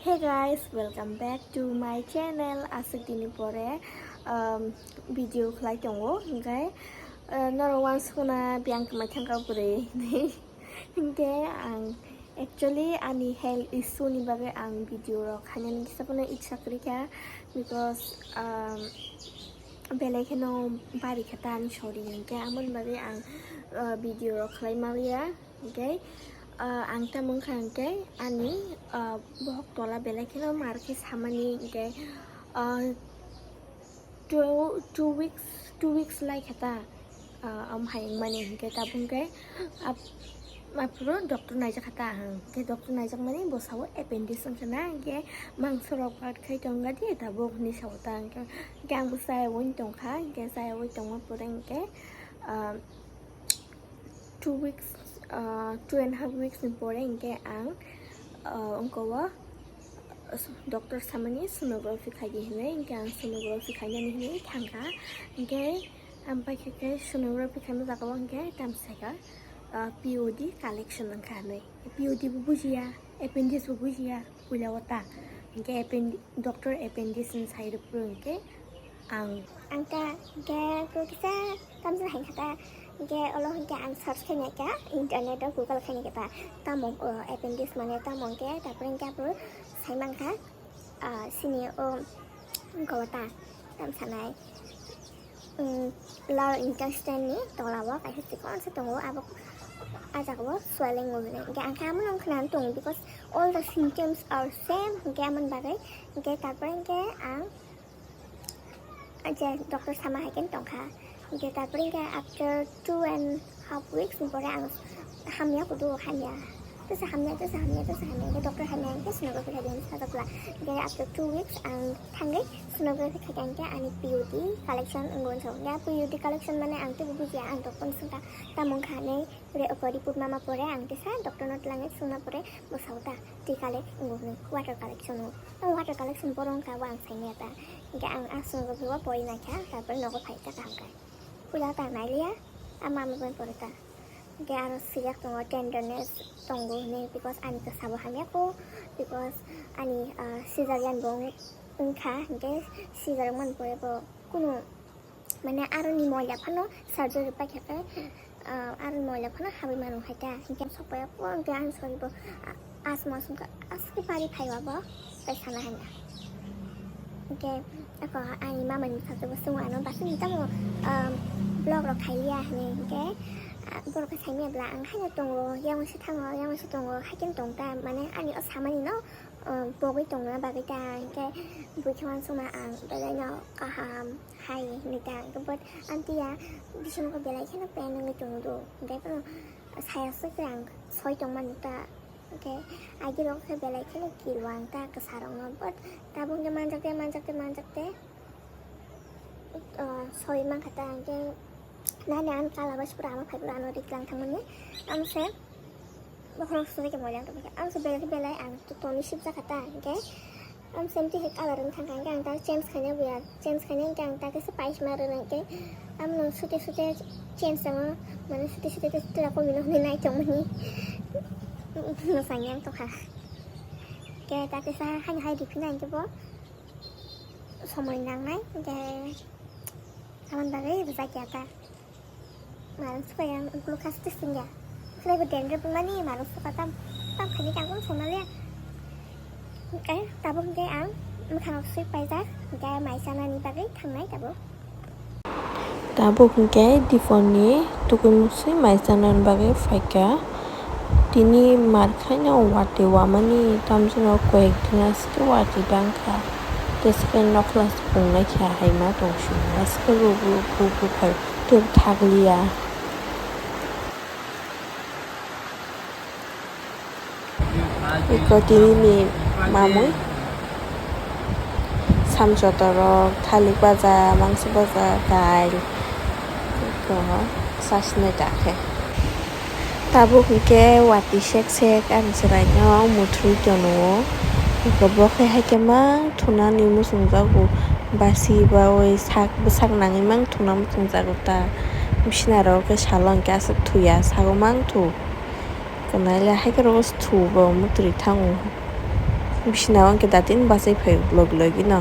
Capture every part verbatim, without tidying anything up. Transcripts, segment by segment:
Hey guys, welcome back to my channel. Aswk dini pore, um, video khlai tongo, hwnkhe, uh, norok wansukna biyang kwmai thangkha bwrwi. Hwnkhe ang actually ani health issue ni bagwi ang video rok khainani kisa phano ichha kwrwi kha, because, um, belai kheno bari kha ta ani sorry, hwnkhe amoni bagwi ang, uh, video rok khlai maliya. Hwnkhe, ah, ang tamo wngkha hwnkhe ani, ah, bohok tola belai kheno mar khe samani hwnkhe, ah, two, two weeks, two weeks lai kha ta, ah, am hai wngmani hwnkhe tabuk hwnkhe ap-, aphuru doctor naijak kha ta ang. Hwnkhe doctor naijakmani bo sao appendix wngkha na, hwnkhe mangso rok kat khai tongkha di tabuk hinwi sao ta. Hwnkhe, hwnkhe ang bo chaya ui tongkha, hwnkhe chaya ui tongma pore hwnkhe, ah, two weeks, ah, two and half weeks ni pore hwnkhe ang, ah, wngkha o, ah, doctor samani sonography khaidi hinwi, hwnkhe ang sonography khainani hinwi thangkha. Hwnkhe ang paikha khe sonography khaima jaga o hwnkhe tamo sakha, ah, P O D collection wngkha hinwi. P O D bo bujiya, appendix bo bujiya. Puila o ta, hwnkhe apendi-, doctor appendix ni sai rwphuru hwnkhe ang. Ang ta hwnkhe kisa tamsa hai kha ta, hwnkhe olo hwnkhe ang search khainai kha internet o, Google khainai kha ta, tamo, o, appendix mane tamo hwnkhe, tarpore hwnkhe aphuru sai mankha, ah, sini o wngkha o ta, tamsa nai. Umm, lower intestine ni tola o kaisa chikon se tongo, abo, ah jaga o swelling o hinwi. Hwnkhe ang khe amo no wng khna tongo, because all the symptoms are same, hwnkhe amoni bagwi. Hwnkhe tarpore hwnkhe ang, ah, je doctor sama hai khe tongkha. Hwnkhe tarpore hwnkhe after two and half weeks ni pore ang hamya kudu hamya. Tesa hamya, tesa hamya, tesa hamya. Hwnkhe doctor hamya hwnkhe sonography khaidi hinwi sajak bwla. Hwnkhe after two weeks ang thangwi sonography khaikha hwnkhe ani P U D collection wngwi so. Ya P U D collection mane ang teibo bujiya, ang doctor ni swngkha tamo wngkha hinwi re-, report ma ma pore ang tesa doctor no twlangwi swngma pore bo sao ta twi collect wngo hinwi, water collection o. Ang water collection bohrok wngkha bo ang saimanya ta. Hwnkhe ang a sonography o pori naikha, tarpore nogo phai ta kaham khe. Puila ta nailiya, a mama bai pore ta. Hwnkhe aro swijak tongo, tenderness tongo hinwi, because ani kwsabo hamya kho, because ani, ah, caesarean bo wng-, wngkha, hwnkhe caesar wngmani pore bo kunu, mane, aroni moila phano surgery paikha khe, ah, aroni moila phano habwi mano hai ta, hwnkhe sokpaiya kho, hwnkhe ani sorry bo, ah, Asma sungkha, aske pari phaiba bo, tei sana hanya. Hwnkhe, ako ani mama ni bwsajwk bo swngo ano, "Basi ni tamo, um, vlog rok khailiya?" hinwi. Hwnkhe, ah, borok khe saimaya bwla, "Ang haino tongo, yang se thango, yang se tongo, haikhe tong ta, mane ani o samani no, um, pogwi tongna bagwi ta." Hwnkhe, buikhe uansukma ang belai no kaham hai hinwi ta. Hwnkhe, but amtwi ya, bisingo belai kheno pain wngwi tongo do. Hwnkhe, bono saya se khe ang soi tongmani ta. Hwnkhe agirok khe belai kheno kirwang ta kwsarokno, but tabuk hwnkhe manjakde, manjakde, manjakde, uh, soi mankha ta, hwnkhe nani ani kala bai se pura ama phai pura ano riklang thangmani. Amse bokhorok suri khe moilang tongkha, amse belai khe belai ang to toni sibjakha ta, hwnkhe Am same twi hai colour wng thangkha, hwnkhe ang ta change khaina buya, change khaina hwnkhe ang ta kaisa paisma rwna hwnkhe, amno sute sute change tongo, mane sute sute tei sute rok komino hwnwi nai tongmani. Mwsang yang tongkha. Hwnkhe ta kaisa haino hai riphina hwnkhe bo somoi nangnai, hwnkhe amoni bagwi rwjak ya ta. Manuk suka yang ukuluk khas tis tingya. Khlai bo dendrop mani manuk suka tam, tam khaini kangkung songna le. Hwnkhe tabuk hwnkhe ang mwkhang rok sui paijak, hwnkhe mai chanani bagwi thangnai tabuk. Tabuk hwnkhe diphor ni tukui muksui mai chanani bagwi phaikha. Tini mar khaino watwi wamani tamjino koyek din aske watwi dangkha. Tei se nokhla se pungnai khe haima tongsi aske ruk ruk ruk ruk hai. Tei thakliya. Iko tini ni mamui samjoto rok, thalik baja, mangso baja, dail, iko sasnai dakhe. Tabuk hwnkhe watwi sek sek ani chwraino muthurwi tono. Iko bo khe hai khe mang thunani muchungjago, basi baui sak bwsak nangwi mang thuna muchungjago ta. Bisina rok khe salo hwnkhe aswk thuya, sago mang thu. Kwnai le hai khe rogo se thu bo muthurwi thango. Bisina o hwnkhe datin bachai phai vlog logi no.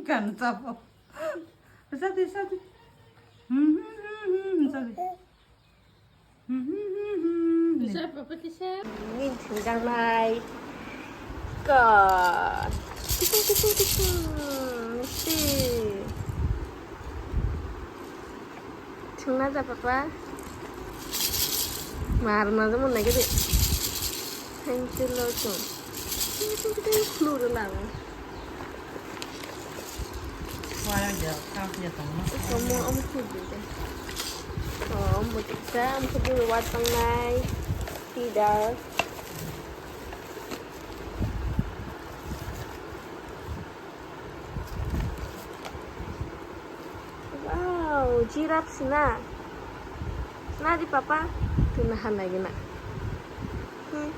Kan chapo. Sadi, sadi. Hmm, hmm, hmm, hmm, sadi. Hmm, hmm, hmm, hmm. Kisa, papa, kisa. Min thwngjaknai. Ka. Kising, kising, kising. Misti. Thwngna ja, papa. Mar ma jamo nai gede. Thank you, Lord. Khulu rwla. Iko mo om khulu de. Oh, om bo tiksa, om khulu wat pangnai. Tidak. Wow, giraffe sina. Nadi papa, tu nahan lagi na. Hmm.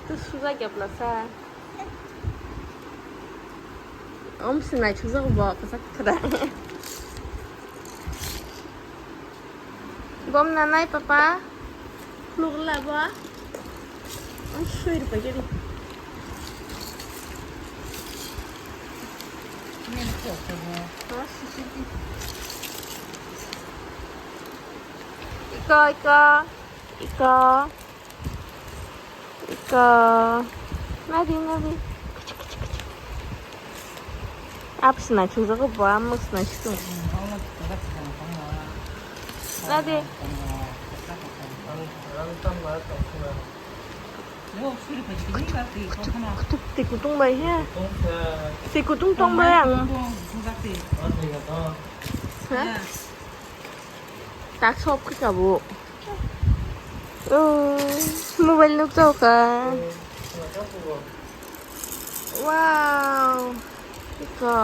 Tu suga kya plasa. Om sinai chujak bo kasak kada. Bom nanai papa. Khuluk la bo. Ang sui rupai jadi. Iko, iko, iko. Iko. Nadi, nadi. Ap sinai chujak bo, amo sinai chujak. Nadi. Twi kutung bai he. Twi kutung tong bai ang. Ha? Tak sop khe kabo. Oh, mobile nuk chao ka. Wow. Iko.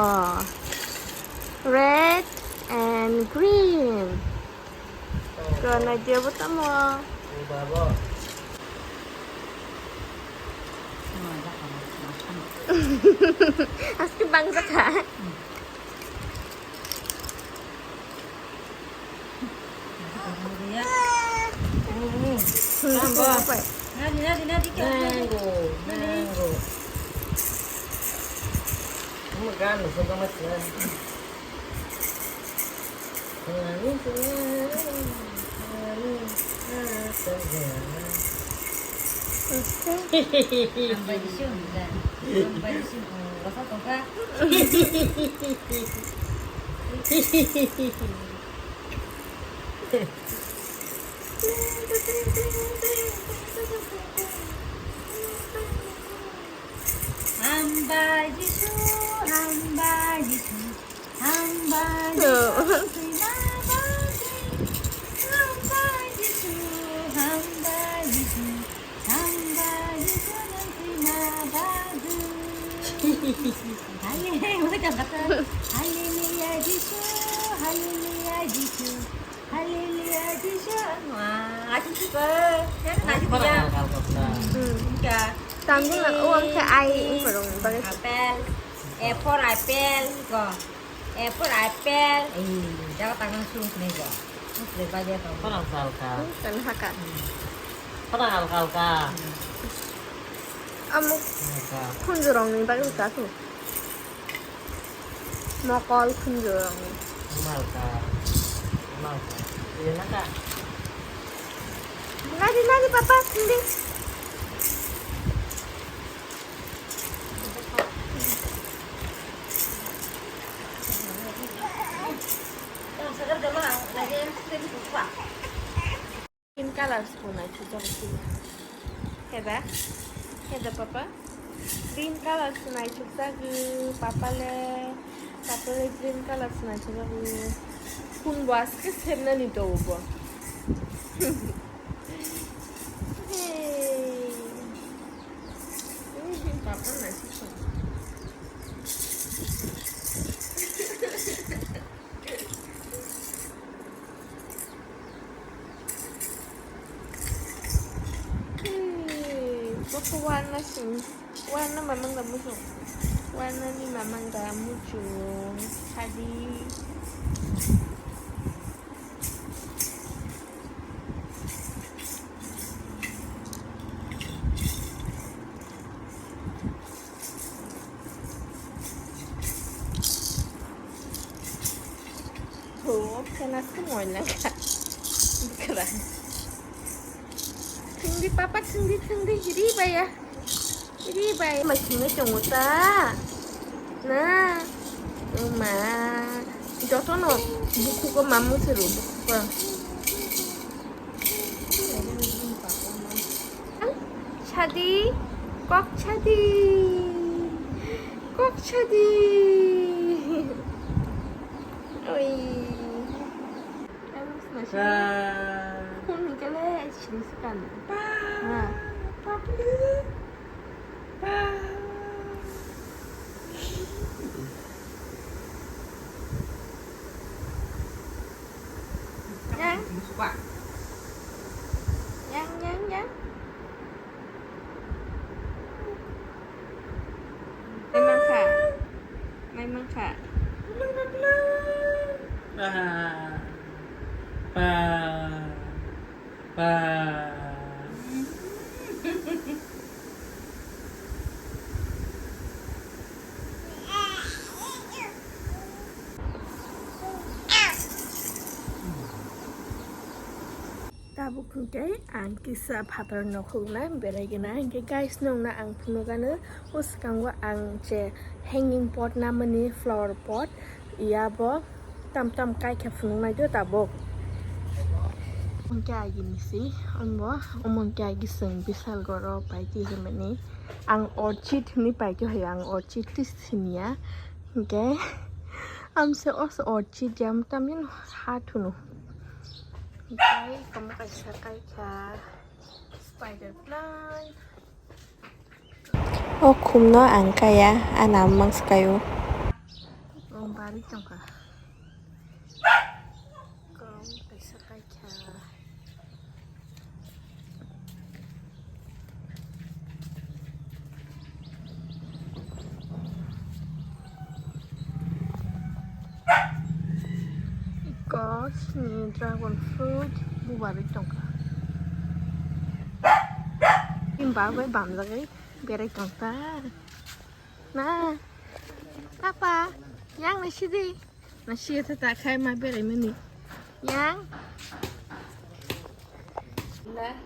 Red and green. Iko na dia bo tamo. Aske bang jaka. Mango, mango. Hambai Jisu, hambai Jisu, hambai Jisu, hambai Jisu, hambai Jisu, hambai Jisu, hambai Jisu. Hallelujah, Jisu, hallelujah, Jisu. Hallelujah, Jisu. Wah, asik sih, Bang. Kan nasi punya. Hmm. Enggak. Tanggung lah, oh, angka ai, ini baru, baru. Apple. A for apple, kok. A for apple. Ih, jangan tangan suruh sini, kok. Terus beli baju apa? Parang salka. Hmm, kan haka. Parang alka alka. Amuk. Alka. Khunjurong ni bagwi ta tu. Mokol khunjurong. Malka. Malka. Iya na ka? Nadi, nadi, papa, sindi. Green color swnai chujak si. Heda? Heda papa? Green color swnai chujak papa le. Papa le green color swnai chujak. Phone bo aske sebnani to bo. Hey. Papa nai chujak. Hey, bokhe uanaising. Warna mamang da muchung. Warna ni mamang da muchung. Sadi. Oh, kena semua langka. Bukan. Sindi papa, sindi, sindi, jadi bayar. Iri bai ma simi tongo ta. Na. Ma. Joto no buku ko mamu seru buku ko. Sadi. Kok sadi. Kok sadi. Oi. Phone hingkele sini sekan. Ha. Yang. Yang, yang, yang. Memang kha. Memang kha. Ba. Ba. Ba. Tabuk hwnkhe ang kisa phatar nokhorna berai gana, hwnkhe guys, nokna ang phunukgano, o swkango ang je hanging pot namani flower pot, yabo tam tam kai khe phunuknai do tabuk. Hwnkhe agini si, ombo, omo hwnkhe agi chwng Bishalgarh o paiti hwnmani. Ang orchid hwnwi paikhe hoyo, ang orchid twi siniya. Hwnkhe amse os orchid jam tamjani ha thunu. Hwnkhe omo kaisa kaikha spider plant. O khumno ang kaya, ana mang swkaio. O bari tongkha. Kom kaisa kaikha. Iko sini dragon fruit bubarwi tongkha. Bini bagwi bamjagwi berai tongkha. Na, papa, yang na sidi. Na siya ta ta khai ma berai mani. Yang.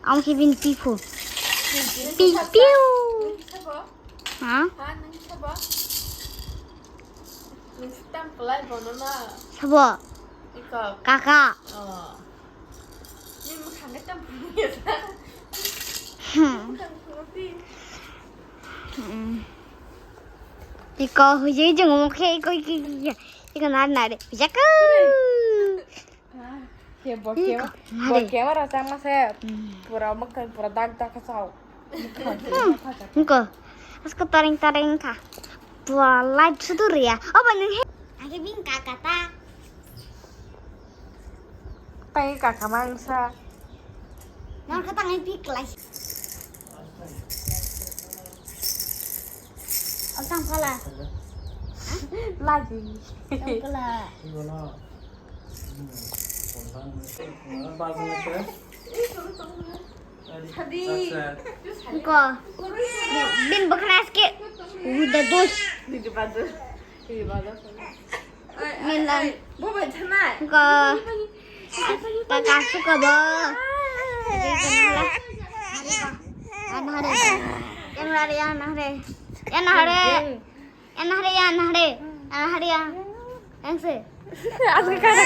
Ang khe bini pipo. Pi-, piu. Ha? Sabo? Kaka. Hmm. Hmm. Iko hujui jung mukhe iko, iko, iko, iko nari nari. Jaku. Ke bo ke, bo ke wara chang ma se. Hmm. Pura mukha pura dag dag ka chao. Hmm. Iko. Asko taring taring ka. Pura light sudu ria. Oh, bani he. Ake bing kaka ta. Pai kaka mangsa. Nang kata ngai pi klai. Asam pala. Lagi. Asam pala. Ko. Bin bakras ke. Udah dos. Min lang. Ko. Kaka suka bo. Anhare. Yang lari anhare. Anhare. Anhare anhare. Anhare yang. Yang se. Asli kata.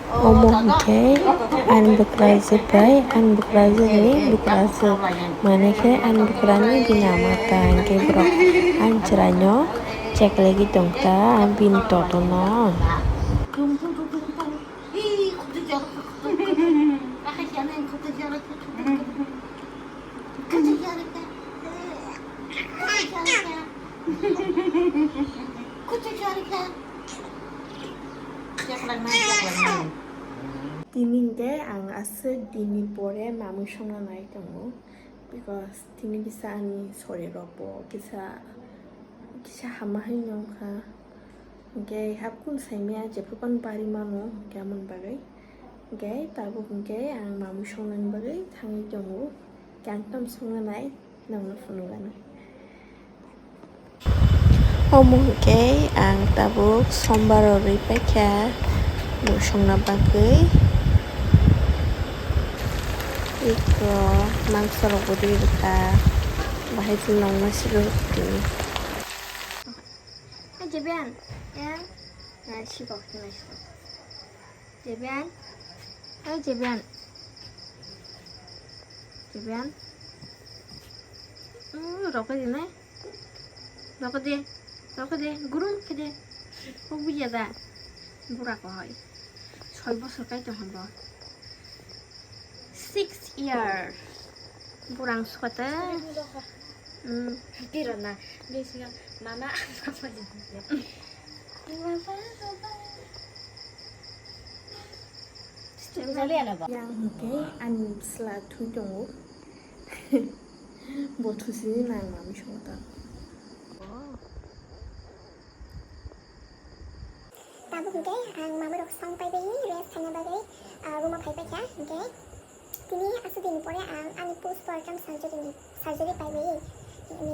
Omo hwnkhe ani bwkrajwk bai ani bwkrajwkni bwkrajwk, mane khe ani bwkrani bini ama ta hwnkhe borok ani chwraino cheklaigwi tongkha bini totono. Tini hwnkhe ang aswk dinni pore mamwi songna nai tongo. Because tini kisa ani sori rok bo kisa, kisa hama hai wngkha. Hwnkhe hapkung saimaya jephru phano bari mano hwnkhe amoni bagwi. Hwnkhe tabuk hwnkhe ang mamwi songnani bagwi thangwi tongo. Hwnkhe ang tamo songna nai, nangno phunukgano. Omo hwnkhe ang tabuk sombar o rwi paikha, bo songna bagwi. Iko mangsa rok bo rwi rwkha, bahai se nongma siro tini. Jebian, ya, na sikok, na sikok. Jebian, eh, Jebian. Jebian. Hmm, rokoi di nai. Rokoi di. Rokoi di. Gurum khe di. Kok buya da. Bura ko hoi. Soi bosor kai tong hon bo. Six years. Burang sukate. Hmm. Tiro na. Bisingo mama, papa di. Mama, papa. Yang hwnkhe ani bwsla thwi tongo. Bo thusini nang mami songwta. Tabuk hwnkhe ang mami rok song pai bai rest khaina bagwi, ah, room o phai paikha hwnkhe. Tini aswk din pore ang ani postpartum surgery ni, surgery paiwi, ni,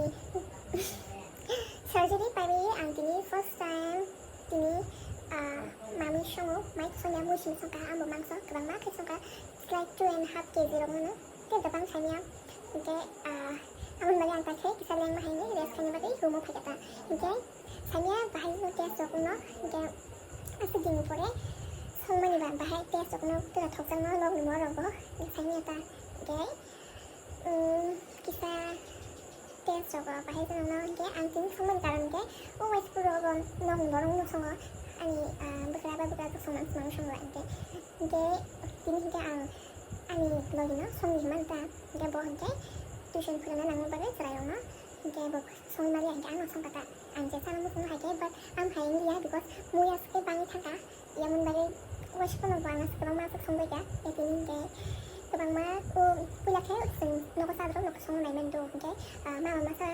surgery paiwi ang tini first time tini, ah, mami songo, mai songo, mui simi songkha, ambo mangso kwbangma khe songkha, it's like two and a half K G rok mano, tei kwbang saimya, hwnkhe, ah, amoni bagwi ang paikhe kisa lengma haini rest khaina bagwi room o phaikha ta, hwnkhe saimya bahai no test rok no, hwnkhe aswk din pore songmani ba bahai test rok no tura thokjakno nokni morok bo, hwnkhe saimya ta, hwnkhe. Umm, kisa test rogo bahai kheno no hwnkhe ang tini thangmani karon hwnkhe o waisa puro bo nokni borok no songo ani, ah, bwkra ba bwkra kusuma kusuma no songo hwnkhe, hwnkhe tini hwnkhe ang ani logi no songwi hwnmani ta hwnkhe bo hwnkhe tuition phwrwngna nangma bagwi chwrai rok no hwnkhe bo songwi maliya hwnkhe ang no songkha ta ang je chana muchungma hai khe but ang hai wngya because mui aswk khe bangwi thangkha. Yamon bagwi waisa phano bo ano kwbangma aswk songbaikha, ya tini hinkhe kwbangma o puila khe chwng nogo chadorok nogo songo nai mani do hinkhe, ah, mama masa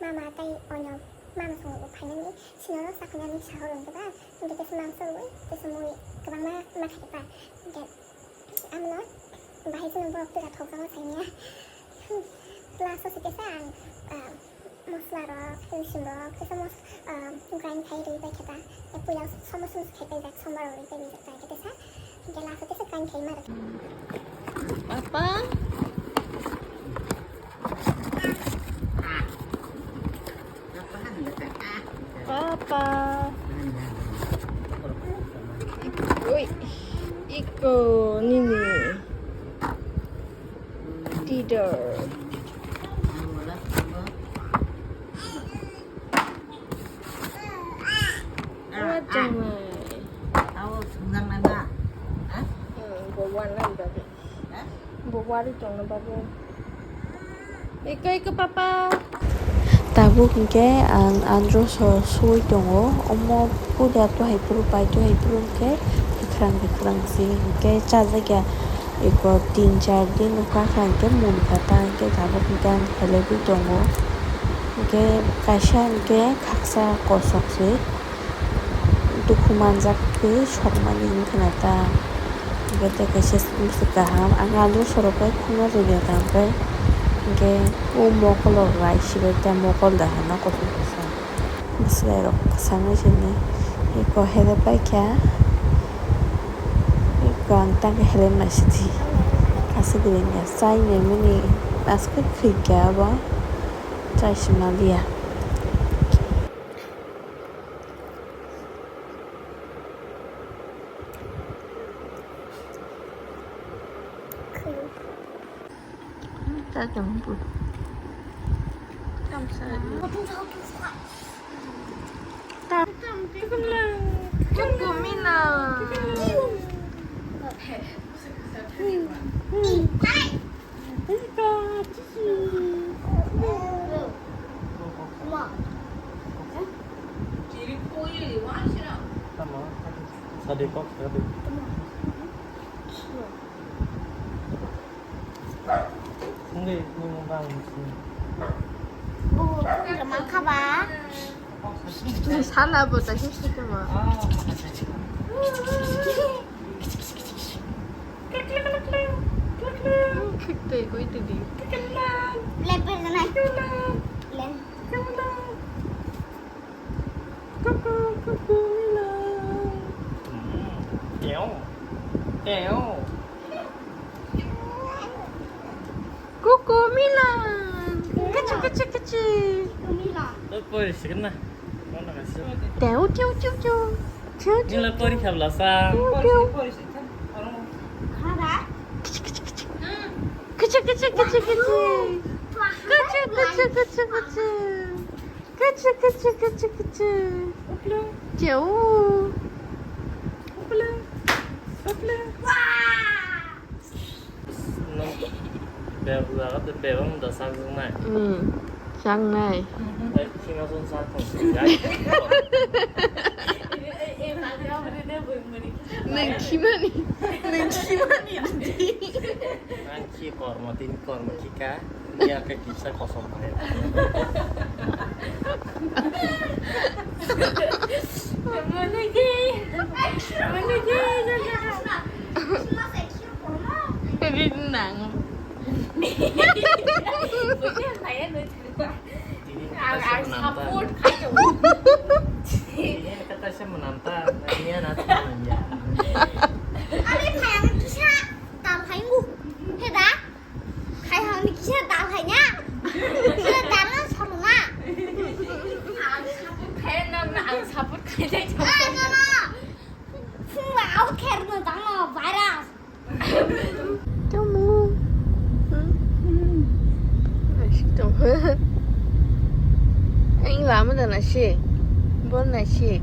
mama tai onyo mama songo bo phainani sinoro sakhuinani sahoro hinkhe ba hinkhe tesa mangsa rwui tesa mui kwbangma ma khaikha ba hinkhe amono bahai kheno borok tira thokjagwi saimanya. Plus o se kesa ang, ah, Mosla rok, rosong rok, kisa mos-, ah, grind khai rwi bai khe ta. E puila somo somo khai pai jak, sombar rok rwi pai jak ta khe tesa. Hingke last o tesa grind khai ma rok. Papa. Papa. Oi. Iko nini. Leader. Abo swngjak nai ba? Ha? Hmm, bo wanai babu. Ha? Bo wari tongno babu. Iko, iko, papa. Tabuk hwnkhe ang andro so sui tongo. Omo puda to hai phuru pai to hai phuru hwnkhe kwkhwrang kwkhwrang si hwnkhe chajakya. Eko tin char din wngkha kha hwnkhe munkha ta hwnkhe tabuk hwnkhe ang khelaiwi tongo. Hwnkhe kaisa hwnkhe khaksa kosok se dukhu manjak khe sokmani wngkha na ta. Hwnkhe tei kaisa bwswk kaham ang alu sorok bai khungna rwgya ta hwnkhe. Hwnkhe o mokol rok rai sibai ta mokol da hwnna kotor kotor. Bwswk rok kwchangwi sini eko helep paikha. Eko ang tangkhe helep naisidi. Aswk ringya chai naimani aswk khwikya abo chai sima liya. Sadi kok, sadi. Hindi, hindi mo ba? Bo, bo, bo, ma kha ba? Sala bo ta sing sing kha ba? Khik tei koi tei di. Le pe na. Le. Cuckoo, cuckoo, Milan. Teo. Teo. Cuckoo, Milan. Kachi, kachi, kachi. Teo, teo, teo, teo. Teo, teo. Milan pori khabla sa. Teo, teo. Kachi, kachi, kachi, kachi. Kachi, kachi, kachi, kachi. Kachi, kachi, kachi, kachi. Kachi, kachi, kachi, kachi. Cheu. Nang bebak, bebak da sak nai. Hmm, sak nai. Nang khimani, nang khimani. Nang khi kormo, tini kormo khika. Iya, khe kisa kosom khe. Rinang. Tini ang, ang support khayo. Tini kata siya menanta, niya na siya niya. Ani kaya kisa tal khayo. Heda. Khai hang ni kisa dal khai nya. Kisa dal na salu na. Ang support khai na, na ang support khai dai. Ah, no, no. Fung la au kher no dang no virus. Kamu. Asik tong. Ang lama da na si. Bon na si.